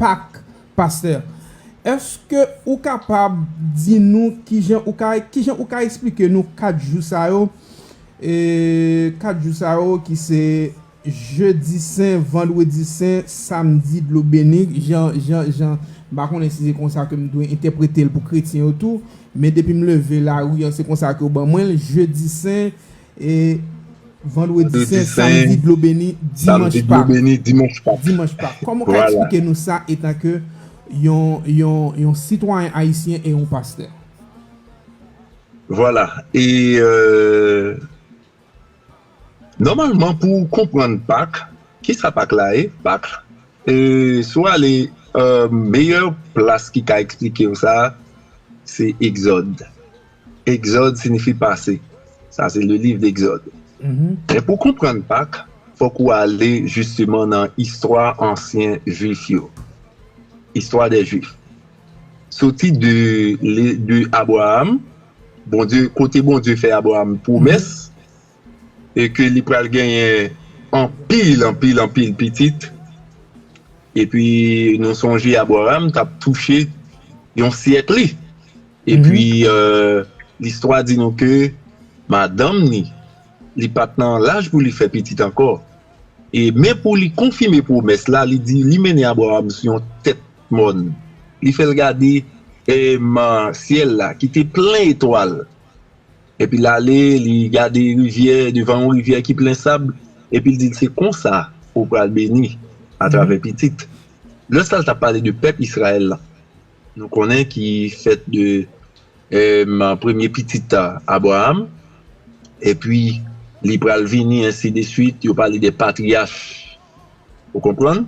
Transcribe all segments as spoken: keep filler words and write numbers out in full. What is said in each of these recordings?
Pak, pastè. Èske ou kapab di nou kijan ou ka, kijan ou ka eksplike nou kat jou sa yo, e, kat jou sa yo ki se jedi sen, vandredi sen, samdi dlo beni, jan, jan, jan, m pa konnen si se konsa ke m dwe entèprete l pou kretyen yo tou, men depi m leve lari an, se konsa ke yo ban mwen l, jedi sen, e, vandredi sen, samdi dlo beni, dimanch Pak. Dimanch Pak. Kòman w ka eksplike nou sa etan ke yon, yon, yon sitwayen ayisyen e yon pastè? Vwala. E, euh, nòmalman, pou w konprann Pak, kisa Pak la ye? Pak, e, si w ale, euh, meyè plas ki ka eksplike w sa, se Egzòd. Egzòd siyifi pase. Sa se le livre d'Exode. Men pou konprann Pak, fòk ou ale jisteman nan istwa ansyen Jwif yo. Istwa dè Jwif. Soti de, de Abraham, Bondye, kote Bondye fè Abraham pwomès, e ke li pral genyen anpil, anpil, anpil pitit. Epi nou sonje Abraham t ap touche yon syèk li. Epi, euh, listwa di nou ke madanm ni, li pa t nan laj pou li fè pitit ankò. E men pou li konfime pwomès la, li di, li mennen Abraham sou yon tèt mòn. Li fè l gade, e, ma-, syèl la, ki te plen etwal. Epi l ale, li gade rivyè, devan yon rivyè ki plen sab, epi l di l, "Se konsa ou pral beni atravè pitit." Lè sa l t ap pale de pèp Izrayèl la, nou konnen ki fèt de, em, premye pitit a Abraham, epi li pral vini, ensi de swit, yo pale de patriyach. Ou konprann?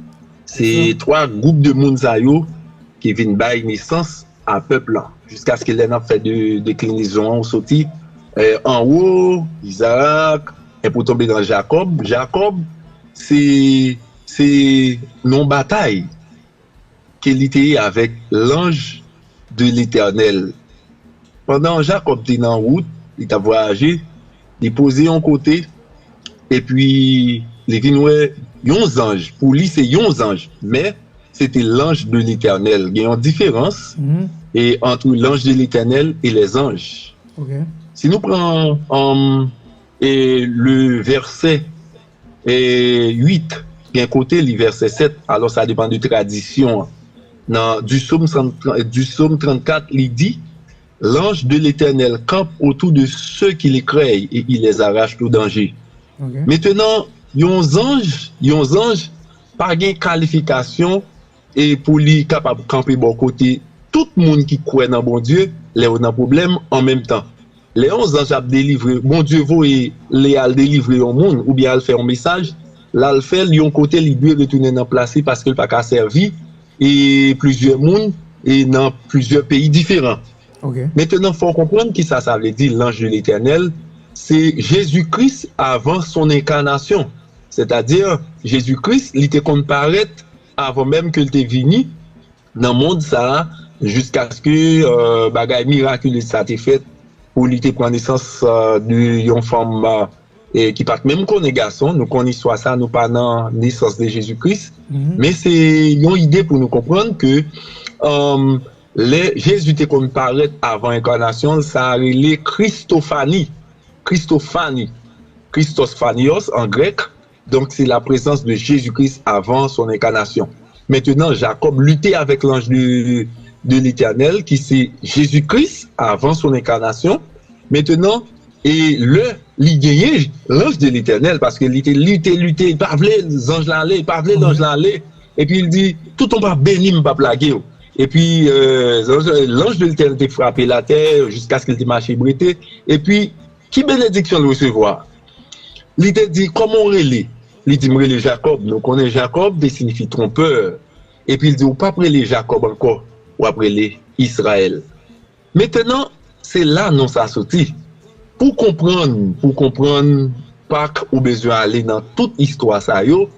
Se twa gwoup de moun sa yo ki vin bay nesans a pèp lan. Jiskaske lè n ap fè de, deklinezon an, ou soti, eh, anwo, Izarak, epi w tonbe nan Jakòb. Jakòb, se, se non batay ke li te ye avèk lanj de Letènèl. Pandan Jakòb te nan wout, li t ap vwayaje, li poze yon kote, epi li vin wè yon zanj. Pou li, se yon zanj, men se te lanj de Letènèl. Gen yon diferans, e, entre l'ange de l'Éternel et les anges. Si nou pran, um, e, le vèsè e uit, gen kote li vèsè sèt, alò sa depann de tradisyon an. Nan du psaume cent, du psaume trente-quatre, li di, "L'ange de l'Éternel campe autour de ceux qui le craignent et il les arrache au danger." Mentenan, yon zanj, yon zanj pa gen kalifikasyon e pou li kapab kanpe bò kote tout moun ki kwè nan Bondye lè yo nan pwoblèm an menm tan. Lè yon zanj ap delivre, Bondye voye li al delivre yon moun oubyen al fè yon mesaj, l al fè l yon kote li dwe retounen nan plas li paske l pa ka sèvi e plizyè moun e nan plizyè peyi diferan. Mentenan, fò w konprann kisa sa vle di, l'ange de l'Éternel, se Jezi Kris avan son enkanasyon. Sètadi, Jezi Kris, li te konn parèt avan menm ke l te vini nan mond sa a, jiskaske, euh, bagay mirakilye sa te fèt, pou li te pran nesans, euh, de yon fanm, euh, e ki pa t menm konnen gason. Nou konn istwa sa, nou pa nan nesans de Jezi Kris. Men se yon ide pou nou konprann ke, euh, lè Jezi te konn parèt avan enkanasyon l, sa rele Kristofani. Kristofani. Christos phanios an grèk. Donk, se la prezans de Jezi Kris avan son enkanasyon. Mentenan, Jakòb lite avèk lanj de, de Letènèl, ki se Jezi Kris avan son enkanasyon. Mentenan, e lè li genyen lanj de Letènèl, paske li te lite, lite, li pa vle zanj la ale, li pa vle lanj la ale. Epi li di, "Toutan w pa beni m, m p ap lage w." Epi, euh, lanj de Letènèl te frape latè jiskaske l te mache brete. Epi, ki benediksyon l resevwa? Li te di, "Kòman w rele?" Li di, "M rele Jakòb." Nou konnen Jakòb te siyifi twonpè. Epi l di, "Ou p ap rele Jakòb ankò, w ap rele Izrayèl." Mentenan, se la non sa soti. Pou konprann, pou konprann Pak, ou bezwen ale nan tout istwa sa yo.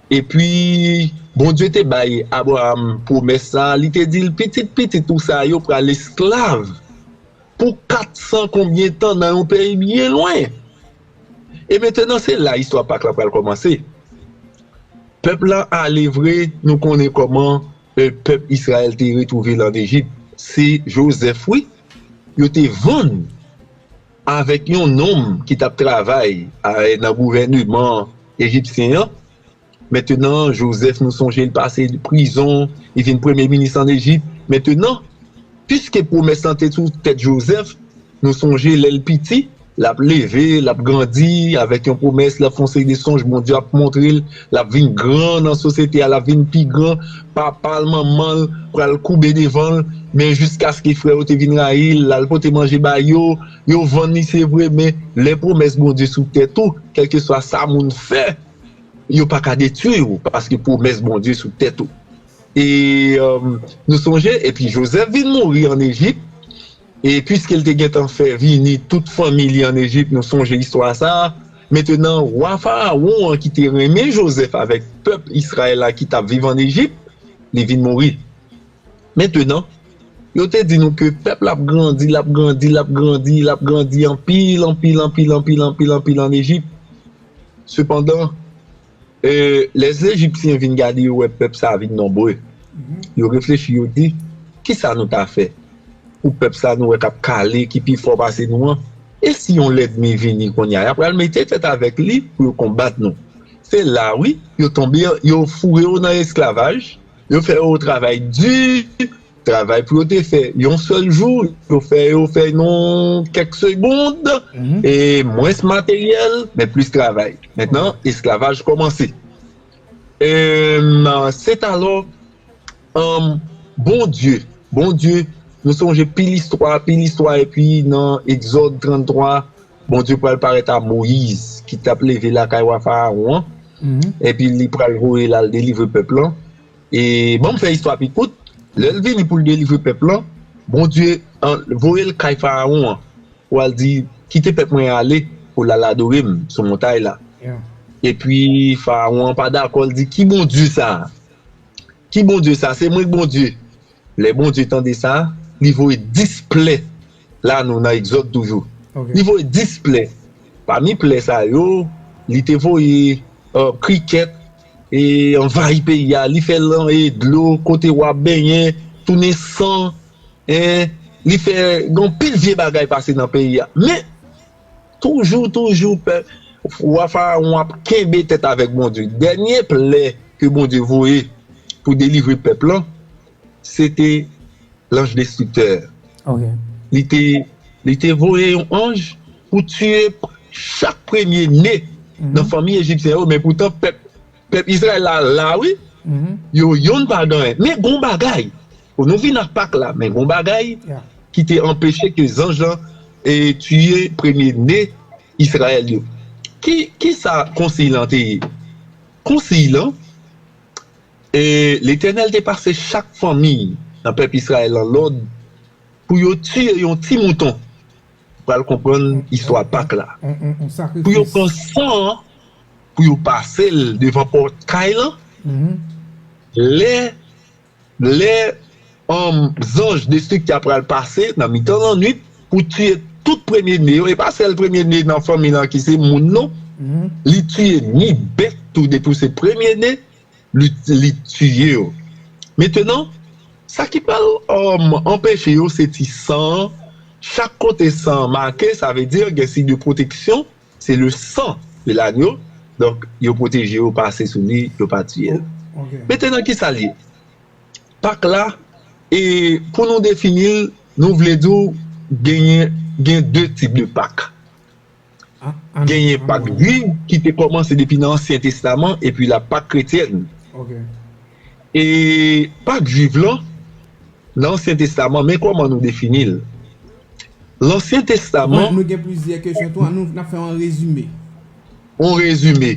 Epi, Bondye te bay Abraham pwomès sa, li te di l, "Pitit pitit ou sa yo pral esklav pou kat san konbyen tan nan yon peyi byen lwen." E mentenan, se la istwa Pak la pral kòmanse. Pèp la ale vre, nou konnen kòman e, pèp Izrayèl te retwouve l ann Ejip. Se Jozèf, wi, yo te vann avèk yon nonm ki t ap travay a, nan gouvèneman ejipsyen an. Mentenan, Jozèf, nou sonje, l pase prizon, li vin premye minis ann Ejip. Mentenan, piske pwomès lan te sou tèt Jozèf, nou sonje, lè l piti, l ap leve, l ap grandi avèk yon pwomès, l ap fè yon seri de sonj, Bondye ap montre l, l ap vin gran nan sosyete a, l ap vin pi gran, papa l, manman l pral koube devan l, men jiskaske frè yo te vin rayi l, l al pote manje ba yo, yo vann li, se vre, men lè pwomès Bondye sou tèt ou, kèlkeswa sa moun fè, yo pa ka detwi w, paske pwomès Bondye sou tèt ou. E, um, nou sonje, epi Jozèf vin mouri ann Ejip, e piske l te gentan fè vini tout fanmi li ann Ejip, nou sonje istwa sa a. Mentenan, wa Farawon an ki te renmen Jozèf avèk pèp Izrayèl la ki t ap viv ann Ejip, li vin mouri. Mentenan, yo te di nou ke pèp la ap grandi, l ap grandi, l ap grandi, l ap grandi anpil, anpil, anpil, anpil, anpil, anpil ann Ejip. Sepandan, e, lè Ejipsyen vin gade, yo wè pèp sa a vin nonbre. Yo reflechi, yo di, "Kisa nou ta fè pou pèp sa nou wè k ap kale, ki pi fò pase nou an? E si yon lènmi vini kounye a, y ap pral mete tèt avèk li pou yo konbat nou." Se la, wi, yo tonbe, yo foure yo nan esklavaj, yo fè yo travay di, travay pou yo te fè yon sèl jou, yo fè yo fè nan kèk segond, e mwens materyèl, men plis travay. Mentnan, esklavaj kòmanse. E, se talò, um, Bondye, Bondye, nou sonje pil istwa, pil istwa, epi nan Egzòd tranntwa, Bondye pral parèt a Moyiz, ki t ap leve lakay wa Farawon an, epi li pral voye l al delivre pèp lan. E ban m fè istwa pi kout, lè l vini pou l delivre pèp lan, Bondye, an, voye l kay Farawon an, pou al di, "Kite pèp mwen ale, pou l al adore m sou montay la." Epi Farawon an pa dakò, l di, "Ki Bondye sa a? Ki Bondye sa a? Se mwen k Bondye." Lè Bondye tande sa, li voye dis plè. La, nou nan Egzòd toujou. Li voye dis plè. Pami plè sa yo, li te voye, e, krikèt, e, anvayi peyi a. Li fè lan, e, dlo, kote w ap benyen, tounen san. En, li fè gen pil vye bagay pase nan peyi a. Men, toujou, toujou, pè, wa Farawon ap kenbe tèt avèk Bondye. Dènye plè ke Bondye voye pou delivre pèp lan, se te lanj destriktè. Li te, li te voye yon anj pou tiye chak premye ne nan fanmi ejipsyen yo, men poutan pèp, pèp Izrayèl la, la, wi, yo yonn pa gen anyen. Men gon bagay, pou nou vin ak Pak la, men gon bagay ki te anpeche ke zanj lan, e, tiye premye ne Izrayèl yo. Ki, ki sa konsiy lan te ye? Konsiy lan, e, Letènèl te pase chak fanmi nan pèp Izrayèl lan lòd pou yo tiye yon ti mouton. Ou pral konprann istwa Pak la. Pou yo pran san an, pou yo pase l devan pòt kay lan. Lè, lè, um, zanj destriktè a pral pase nan mitan lannwit pou tiye tout premye ne yo, e pa sèl premye ne nan fanmi lan ki se moun, non. Li tiye ni bèt tou, depi se premye ne, li, li tiye yo. Mentnan, sa ki pral, um, anpeche yo, se ti san an. Chak kote san an make, sa vle di gen siy de pwoteksyon, se le sang de l'agneau. Donk, yo pwoteje yo, pase sou li, yo pa tiye l. Mentnan, ki sa l ye? Pak la, e pou nou defini l, nou vle di w genyen, gen de tip de Pak. Genyen Pak jwif ki te kòmanse depi nan Ansyen Testaman, epi la Pak kretyèn. E Pak jwif lan, nan Ansyen Testaman, men kòman nou defini l. Lansyen Testaman. Nou gen plizyè kesyon tou, ann nou, n ap fè yon rezime. Yon rezime.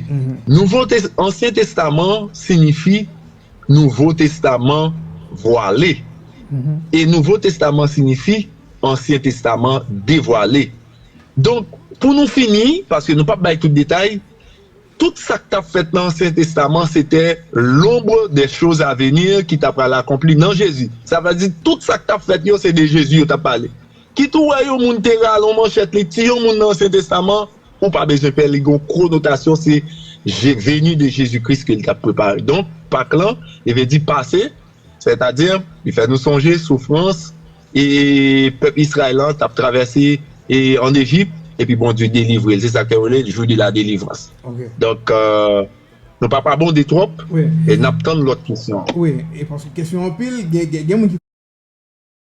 Nouvo Tes-, Ansyen Testaman siyifi Nouvo Testaman vwale. E Nouvo Testaman siyifi Ansyen Testaman devwale. Donk, pou nou fini, paske nou p ap bay tout detay, tout sa k t ap fèt nan Ansyen Testaman, se te l'ombre des choses à venir ki t ap pral akonpli nan Jezi. Sa vle di, tout sa k t ap fèt yo, se de Jezi yo t ap pale. Kit ou wè yon moun te rale yon manchèt, li tiye yon moun nan Ansyen Testaman, ou pa bezwen pè, li gen yon konotasyon, se je-, veni de Jezi Kris ke li t ap prepare. Donk, Pak lan, li vle di pase, Sètadi, li fè nou sonje soufrans e pèp Izrayèl lan t ap travèse e ann Ejip, epi Bondye delivre l. Se sa k rele jou de la delivrans. Ok. Donk, euh, nou pa pabonde twòp, Wi. E n ap tann lòt kesyon. Wi, e paske kesyon anpil, gen, gen, gen moun ki